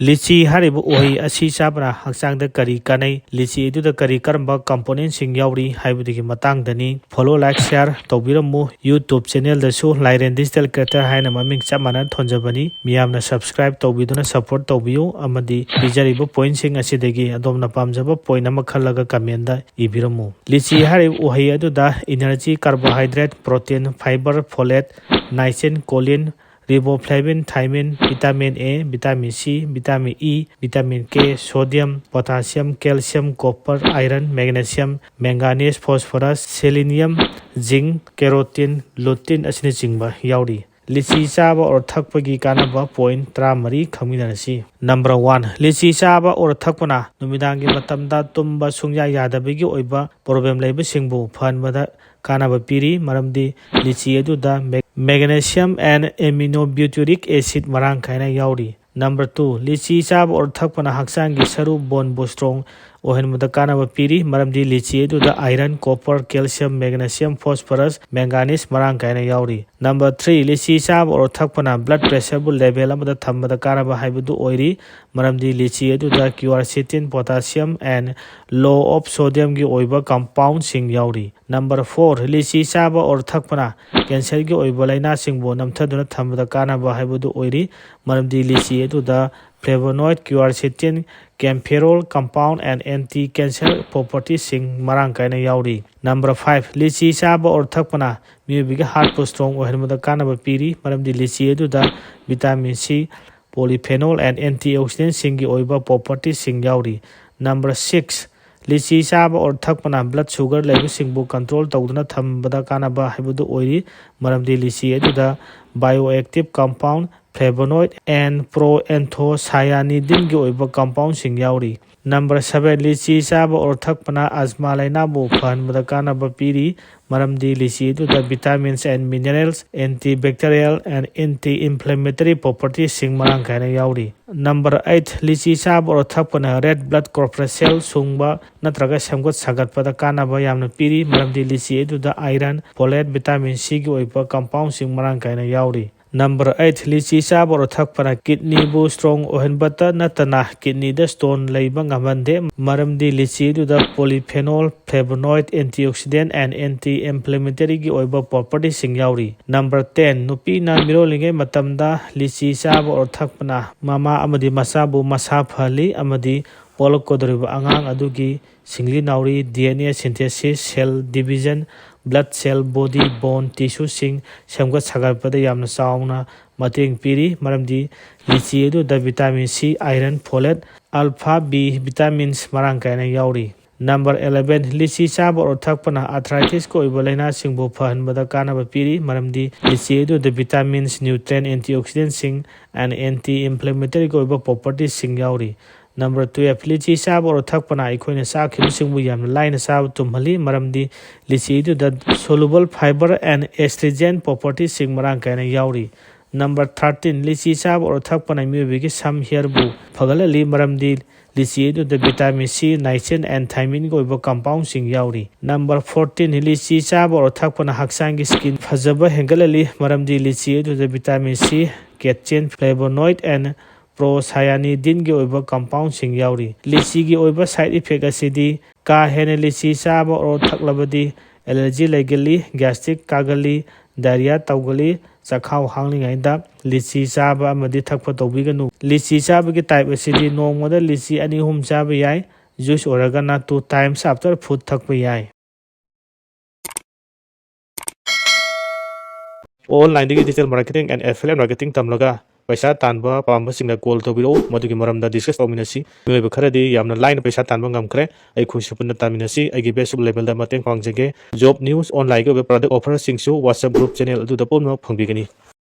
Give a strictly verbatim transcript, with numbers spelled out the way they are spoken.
Lychee ꯍꯥꯏꯔꯤꯕ ꯎꯍꯩ ꯑꯁꯤ ꯆꯥꯕꯅ ꯍꯛꯆꯥꯡꯗ ꯀꯔꯤ ꯀꯥꯟꯅꯩ, ꯂꯤꯆꯤ ꯑꯗꯨꯗ ꯀꯔꯤ ꯀꯔꯝꯕ componentꯁꯤꯡ ꯌꯥꯎꯔꯤ ꯍꯥꯏꯕꯗꯨꯒꯤ ꯃꯇꯥꯡꯗꯅꯤ꯫ Follow, like, share ꯇꯧꯕꯤꯔꯝꯃꯨ꯫ YouTube channelꯗꯁꯨ ꯂꯥꯏꯔꯦꯟ Digital Creator ꯍꯥꯏꯅ ꯃꯃꯤꯡ ꯆꯞ ꯃꯥꯟꯅꯅ ꯊꯣꯟꯖꯕꯅꯤ꯫ ꯃꯤꯌꯥꯝꯅ subscribe ꯇꯧꯕꯤꯗꯨꯅ support ꯇꯧꯕꯤꯌꯨ ꯑꯃꯗꯤ ꯄꯤꯖꯔꯤꯕ pointꯁꯤꯡ ꯑꯁꯤꯗꯒꯤ ꯑꯗꯣꯝꯅ ꯄꯥꯝꯖꯕ point ꯑꯃ ꯈꯜꯂꯒ commentꯗ ꯏꯕꯤꯔꯝꯃꯨ꯫ ꯂꯤꯆꯤ ꯍꯥꯏꯔꯤꯕ ꯎꯍꯩ ꯑꯗꯨꯗ energy, carbohydrate, protein, fiber, folate, niacin, choline, riboflavin, thiamine, vitamin A, vitamin C, vitamin E, vitamin K, sodium, potassium, calcium, copper, iron, magnesium, manganese, phosphorus, selenium, zinc, keratin, lutein ꯑꯁꯤꯅꯆꯤꯡꯕ ꯌꯥꯎꯔꯤ꯫ Lychee ꯆꯥꯕ or ꯊꯛꯄꯒꯤ ꯀꯥꯟꯅꯕ point ꯇꯔꯥꯃꯔꯤ ꯈꯪꯃꯤꯟꯅꯔꯁꯤ꯫ Number one, lychee ꯆꯥꯕ or ꯊꯛꯄꯅ ꯅꯨꯃꯤꯗꯥꯡꯒꯤ ꯃꯇꯝꯗ ꯇꯨꯝꯕ ꯁꯨꯡꯌꯥ ꯌꯥꯗꯕꯒꯤ ꯑꯣꯏꯕ problem ꯂꯩꯕꯁꯤꯡꯕꯨ ꯐꯍꯟꯕꯗ ꯀꯥꯟꯅꯕ ꯄꯤꯔꯤ, ꯃꯔꯝꯗꯤ ꯂꯤꯆꯤ ꯑꯗꯨꯗ mag-, magnesium and aminobutyric acid ꯃꯔꯥꯡ ꯀꯥꯏꯅ ꯌꯥꯎꯔꯤ꯫ Number two, ꯂꯤꯆꯤ ꯆꯥꯕ or ꯊꯛꯄꯅ ꯍꯛꯆꯥꯡꯒꯤ ꯁꯔꯨ boneꯕꯨ strong ꯑꯣꯏꯍꯟꯕꯗ ꯀꯥꯟꯅꯕ ꯄꯤꯔꯤ, ꯃꯔꯝꯗꯤ ꯂꯤꯆꯤ ꯑꯗꯨꯗ iron, copper, calcium, magnesium, phosphorus, manganese ꯃꯔꯥꯡ ꯀꯥꯏꯅ ꯌꯥꯎꯔꯤ꯫ Number three, ꯂꯤꯆꯤ ꯆꯥꯕ or ꯊꯛꯄꯅ blood pressureꯕꯨ level ꯑꯃꯗ ꯊꯝꯕꯗ ꯀꯥꯟꯅꯕ ꯍꯥꯏꯕꯗꯨ ꯑꯣꯏꯔꯤ, ꯃꯔꯝꯗꯤ ꯂꯤꯆꯤ ꯑꯗꯨꯗ quercetin, potassium and low of sodiumꯒꯤ ꯑꯣꯏꯕ compoundꯁꯤꯡ ꯌꯥꯎꯔꯤ꯫ Number four, ꯂꯤꯆꯤ ꯆꯥꯕ or ꯊꯛꯄꯅ cancerꯒꯤ ꯑꯣꯏꯕ ꯂꯥꯏꯅꯥꯁꯤꯡꯕꯨ ꯅꯝꯊꯗꯨꯅ ꯊꯝꯕꯗ ꯀꯥꯟꯅꯕ ꯍꯥꯏꯕꯗꯨ ꯑꯣꯏꯔꯤ, ꯃꯔꯝꯗꯤ ꯂꯤꯆꯤ ꯑꯗꯨꯗ flavonoid, quercetin, kaempferol compound and anti-cancer propertiesꯁꯤꯡ ꯃꯔꯥꯡ ꯀꯥꯏꯅ ꯌꯥꯎꯔꯤ꯫ Number five, ꯂꯤꯆꯤ ꯆꯥꯕ or ꯊꯛꯄꯅ ꯃꯤꯑꯣꯏꯕꯒꯤ heartꯄꯨ strong ꯑꯣꯏꯍꯟꯕꯗ ꯀꯥꯟꯅꯕ ꯄꯤꯔꯤ, ꯃꯔꯝꯗꯤ ꯂꯤꯆꯤ ꯑꯗꯨꯗ vitamin C, polyphenol and antioxidantꯁꯤꯡꯒꯤ ꯑꯣꯏꯕ propertiesꯁꯤꯡ ꯌꯥꯎꯔꯤ꯫ Number six, ꯂꯤꯆꯤ ꯆꯥꯕ or ꯊꯛꯄꯅ blood sugar ꯂꯩꯕꯁꯤꯡꯕꯨ control ꯇꯧꯗꯨꯅ ꯊꯝꯕꯗ ꯀꯥꯟꯅꯕ ꯍꯥꯏꯕꯗꯨ ꯑꯣꯏꯔꯤ, ꯃꯔꯝꯗꯤ ꯂꯤꯆꯤ ꯑꯗꯨꯗ bioactive compound, flavonoid and proanthocyanidinꯒꯤ ꯑꯣꯏꯕ compoundꯁꯤꯡ ꯌꯥꯎꯔꯤ꯫ Number seven, ꯂꯤꯆꯤ ꯆꯥꯕ or ꯊꯛꯄꯅ asthma ꯂꯥꯏꯅꯥꯕꯨ ꯐꯍꯟꯕꯗ ꯀꯥꯟꯅꯕ ꯄꯤꯔꯤ, ꯃꯔꯝꯗꯤ ꯂꯤꯆꯤ ꯑꯗꯨꯗ vitamins and minerals, antibacterial and anti-inflammatory propertiesꯁꯤꯡ ꯃꯔꯥꯡ ꯀꯥꯏꯅ ꯌꯥꯎꯔꯤ꯫ Number eight, ꯂꯤꯆꯤ ꯆꯥꯕ or ꯊꯛꯄꯅ red blood corpuscle ꯁꯨꯡꯕ ꯅꯠꯇ꯭ꯔꯒ ꯁꯦꯝꯒꯠ ꯁꯥꯒꯠꯄꯗ ꯀꯥꯟꯅꯕ ꯌꯥꯝꯅ ꯄꯤꯔꯤ, ꯃꯔꯝꯗꯤ ꯂꯤꯆꯤ ꯑꯗꯨꯗ iron, folate, vitamin Cꯒꯤ ꯑꯣꯏꯕ compoundꯁꯤꯡ ꯃꯔꯥꯡ ꯀꯥꯏꯅ ꯌꯥꯎꯔꯤ꯫ Number eight, ꯂꯤꯆꯤ ꯆꯥꯕ ꯑꯣꯔ ꯊꯛꯄꯅ ꯀꯤꯗꯅꯤꯕꯨ ꯁ꯭ꯇ꯭ꯔꯣꯡ ꯑꯣꯏꯍꯟꯕꯇ ꯅꯠꯇꯅ ꯀꯤꯗꯅꯤꯗ ꯁ꯭ꯇꯣꯟ ꯂꯩꯕ ꯉꯝꯍꯟꯗꯦ, ꯃꯔꯝꯗꯤ ꯂꯤꯆꯤ ꯑꯗꯨꯗ ꯄꯣꯂꯤꯐꯦꯅꯣꯜ, ꯐ꯭ꯂꯦꯕꯣꯅꯣꯏꯗ, ꯑꯦꯟꯇꯤꯑꯣꯛꯁꯤꯗꯦꯟ ꯑꯦꯟ ꯑꯦꯟꯇꯤ ꯏꯟꯐ꯭ꯂꯦꯃꯦꯇꯔꯤꯒꯤ ꯑꯣꯏꯕ ꯄ꯭ꯔꯣꯄꯔꯇꯤꯁꯤꯡ ꯌꯥꯎꯔꯤ꯫ Number ten, ꯅꯨꯄꯤꯅ ꯃꯤꯔꯣꯜꯂꯤꯉꯩ ꯃꯇꯝꯗ ꯂꯤꯆꯤ ꯆꯥꯕ ꯑꯣꯔ ꯊꯛꯄꯅ ꯃꯃꯥ ꯑꯃꯗꯤ ꯃꯆꯥꯕꯨ ꯃꯁꯥ ꯐꯍꯜꯂꯤ ꯑꯃꯗꯤ ꯄꯣꯛꯂꯛꯀꯗꯧꯔꯤꯕ ꯑꯉꯥꯡ ꯑꯗꯨꯒꯤ ꯁꯤꯡꯂꯤ ꯅꯥꯎꯔꯤ, D N A synthesis, cell division, blood cell, body, bone, ꯇꯤꯁꯨꯁꯤꯡ ꯁꯦꯝꯒꯠ ꯁꯥꯒꯠꯄꯗ ꯌꯥꯝꯅ ꯆꯥꯎꯅ ꯃꯇꯦꯡ ꯄꯤꯔꯤ, ꯃꯔꯝꯗꯤ ꯂꯤꯆꯤ ꯑꯗꯨꯗ vitamin C, iron, folate, alpha B vitamins ꯃꯔꯥꯡ ꯀꯥꯏꯅ ꯌꯥꯎꯔꯤ꯫ Number eleven, ꯂꯤꯆꯤ ꯆꯥꯕ ꯑꯣꯔ ꯊꯛꯄꯅ ꯑꯥꯔꯊ꯭ꯔꯥꯏꯇꯤꯁꯀ ꯑꯣꯏꯕ ꯂꯥꯏꯅꯥꯁꯤꯡꯕꯨ ꯐꯍꯟꯕꯗ ꯀꯥꯟꯅꯕ ꯄꯤꯔꯤ, ꯃꯔꯝꯗꯤ ꯂꯤꯆꯤ ꯑꯗꯨꯗ ꯚꯤꯇꯥꯃꯤꯟꯁ, ꯅ꯭ꯌꯨꯇ꯭ꯔꯦꯟ, ꯑꯦꯟꯇꯤꯑꯣꯛꯁꯤꯗꯦꯟꯁꯤꯡ ꯑꯦꯟ ꯑꯦꯟꯇꯤ ꯏꯟꯐ꯭ꯂꯦꯃꯦꯇꯔꯤꯒ ꯑꯣꯏꯕ ꯄ꯭ꯔꯣꯄꯔꯇꯤꯁꯤꯡ ꯌꯥꯎꯔꯤ꯫ Number twelve, ꯂꯤꯆꯤ ꯆꯥꯕ ꯑꯣꯔ ꯊꯛꯄꯅ ꯑꯩꯈꯣꯏꯅ ꯆꯥꯈꯤꯕꯁꯤꯡꯕꯨ ꯌꯥꯝꯅ ꯂꯥꯏꯅ ꯆꯥꯕ ꯇꯨꯝꯍꯜꯂꯤ, ꯃꯔꯝꯗꯤ ꯂꯤꯆꯤ ꯑꯗꯨꯗ soluble fiber and astringent ꯄ꯭ꯔꯣꯄꯔꯇꯤꯁꯤꯡ ꯃꯔꯥꯡ ꯀꯥꯏꯅ ꯌꯥꯎꯔꯤ꯫ Number thirteen, ꯂꯤꯆꯤ ꯆꯥꯕ ꯑꯣꯔ ꯊꯛꯄꯅ ꯃꯤꯑꯣꯏꯕꯒꯤ ꯁꯝ, ꯍꯤꯌꯔꯕꯨ ꯐꯒꯠꯍꯜꯂꯤ, ꯃꯔꯝꯗꯤ ꯂꯤꯆꯤ ꯑꯗꯨꯗ ꯚꯤꯇꯥꯃꯤꯟ ꯁꯤ, ꯅꯥꯏꯁꯤꯟ and ꯊꯥꯏꯃꯤꯟꯒ ꯑꯣꯏꯕ ꯀꯝꯄꯥꯎꯟꯁꯤꯡ ꯌꯥꯎꯔꯤ꯫ Number fourteen, ꯂꯤꯆꯤ ꯆꯥꯕ ꯑꯣꯔ ꯊꯛꯄꯅ ꯍꯛꯆꯥꯡꯒꯤ ꯁ꯭ꯀꯤꯟ ꯐꯖꯕ ꯍꯦꯟꯒꯠꯍꯜꯂꯤ, ꯃꯔꯝꯗꯤ ꯂꯤꯆꯤ ꯑꯗꯨꯗ ꯚꯤꯇꯥꯃꯤꯟ ꯁꯤ, ꯀꯦꯠꯆꯤꯟ, ꯐ꯭ꯂꯦꯕꯣꯅꯣꯏꯗ and ꯄ꯭ꯔꯣꯁꯥꯌꯥꯅꯤꯗꯤꯟꯒꯤ ꯑꯣꯏꯕ ꯀꯝꯄꯥꯎꯟꯁꯤꯡ ꯌꯥꯎꯔꯤ꯫ ꯂꯤꯆꯤꯒꯤ ꯑꯣꯏꯕ ꯁꯥꯏꯗ ꯏꯐꯦꯛ ꯑꯁꯤꯗꯤ ꯀꯥ ꯍꯦꯟꯅ ꯂꯤꯆꯤ ꯆꯥꯕ ꯑꯣꯔ ꯊꯛꯂꯕꯗꯤ ꯑꯦꯂꯔꯖꯤ ꯂꯩꯒꯜꯂꯤ, ꯒ꯭ꯌꯥꯁꯇ꯭ꯔꯤꯛ ꯀꯥꯒꯜꯂꯤ, ꯗꯥꯏꯔꯤꯌꯥ ꯇꯧꯒꯜꯂꯤ, ꯆꯥꯛꯈꯥꯎ ꯍꯥꯡꯂꯤꯉꯩꯗ ꯂꯤꯆꯤ ꯆꯥꯕ ꯑꯃꯗꯤ ꯊꯛꯄ ꯇꯧꯕꯤꯒꯅꯨ꯫ ꯂꯤꯆꯤ ꯆꯥꯕꯒꯤ ꯇꯥꯏꯞ ꯑꯁꯤꯗꯤ ꯅꯣꯡꯃꯗ ꯂꯤꯆꯤ ꯑꯅꯤ ꯑꯍꯨꯝ ꯆꯥꯕ ꯌꯥꯏ, ꯖꯨꯁ ꯑꯣꯏꯔꯒꯅ two times after food ꯊꯛꯄ ꯌꯥꯏ꯫ ꯑꯣꯟꯂꯥꯏꯟꯗꯒꯤ digital marketing and affiliate marketing ꯇꯝꯂꯒ ꯄꯩꯁꯥ ꯇꯥꯟꯕ ꯄꯥꯝꯕꯁꯤꯡꯅ call ꯇꯧꯕꯤꯔꯛꯎ, ꯃꯗꯨꯒꯤ ꯃꯔꯝꯗ discuss ꯇꯧꯃꯤꯟꯅꯁꯤ꯫ ꯃꯤꯑꯣꯏꯕ ꯈꯔꯗꯤ ꯌꯥꯝꯅ ꯂꯥꯏꯅ ꯄꯩꯁꯥ ꯇꯥꯟꯕ ꯉꯝꯈ꯭ꯔꯦ, ꯑꯩꯈꯣꯏꯁꯨ ꯄꯨꯟꯅ ꯇꯥꯟꯃꯤꯟꯅꯁꯤ꯫ ꯑꯩꯒꯤ best levelꯗ ꯃꯇꯦꯡ ꯄꯥꯡꯖꯒꯦ꯫ Job news, online-ꯒꯤ ꯑꯣꯏꯕ product offerꯁꯤꯡꯁꯨ WhatsApp group channel ꯑꯗꯨꯗ ꯄꯨꯝꯅꯃꯛ ꯐꯪꯕꯤꯒꯅꯤ꯫